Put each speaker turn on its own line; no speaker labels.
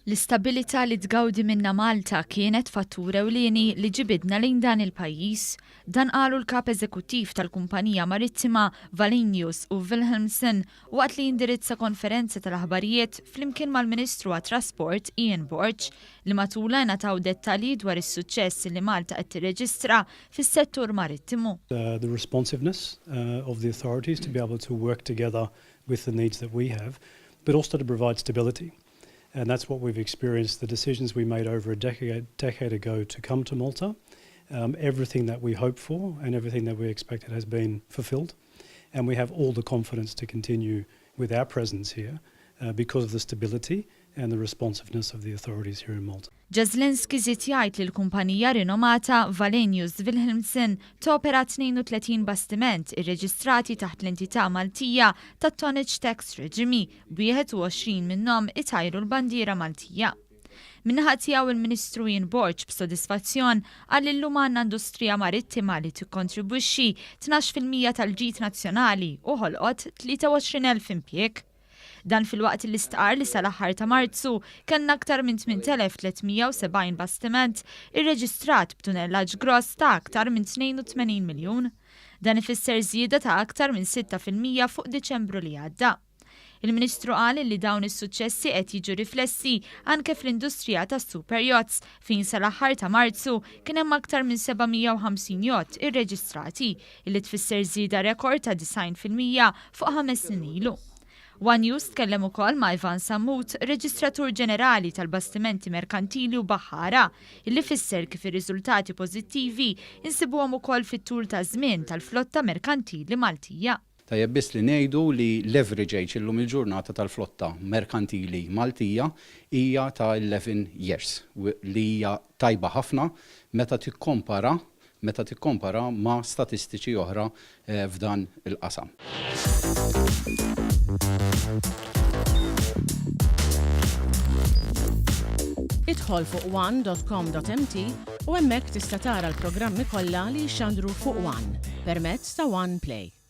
L-istabilità li tgawdi minnha Malta kienet fattur ewlieni li ġibidna lejn dan il-pajjiż. Dan qalu l-Kap Eżekuttiv tal-kumpanija marittima Wallenius u Wilhelmsen waqt li indirizza konferenza tal-aħbarijiet flimkien mal-Ministru għat-Trasport Ian Borg li matulha ingħataw dettalji dwar is-suċċess li Malta qed tirreġistra fis-settur marittimu.
The responsiveness of the authorities to be able to work together with the needs that we have, but also to provide stability. And that's what we've experienced, the decisions we made over a decade, decade ago to come to Malta, um, everything that we hoped for and everything that we expected has been fulfilled. And we have all the confidence to continue with our presence here uh, because of the stability and the responsiveness of the authorities here in Malta.
Jaslinski żied jgħid li l-kumpanija rinomata Wallenius Wilhelmsen topera 32 bastiment irreġistrati taħt l-entità Maltija tat-Tonnage Tax Regime, b'21 minnhom itajru l-bandiera Maltija. Min-naħa tiegħu il-Ministru Ian Borg b'sodisfazzjon qal li llum għandna industrija marittima li tikkontribwixxi 12% tal-ġid nazzjonali u ħolqot 23,000 impjieg. Dan filwaqt li stqar li sal-aħħar ta' Marzu kellna aktar minn 8370 bastiment irreġistrat b'tunnellaġġ gross ta' aktar minn 82 miljun. Dan ifisser żieda ta' aktar minn 6% fuq Diċembru li għadda. Il-Ministru qal li dawn is-suċċessi qed jiġu riflessi anke fl-industrija tas-super yachts fejn sal-aħħar ta' Marzu kien hemm aktar minn 750 yacht irreġistrati, illi tfisser żieda rekord ta' 90% fuq 5 snin ilu. One News tkellem ukoll ma' Ivan Sammut, Reġistratur Ġenerali tal-Bastimenti Merkantili u Baħħara, illi fisser kif ir-riżultati pożittivi insibuhom ukoll fit-tul ta' żmien tal-flotta merkantili Maltija.
Tajjeb biss li ngħidu li l-average age illum il-ġurnata tal-flotta merkantili Maltija hija ta' 11 years, li hija tajba ħafna meta tikkompara ma' statistiċi oħra f'dan il-qasam.
Idħol fuq one.com.mt u hemmhekk tista' tara l-programmi kollha li jixxandru fuq One permezz ta' One Play.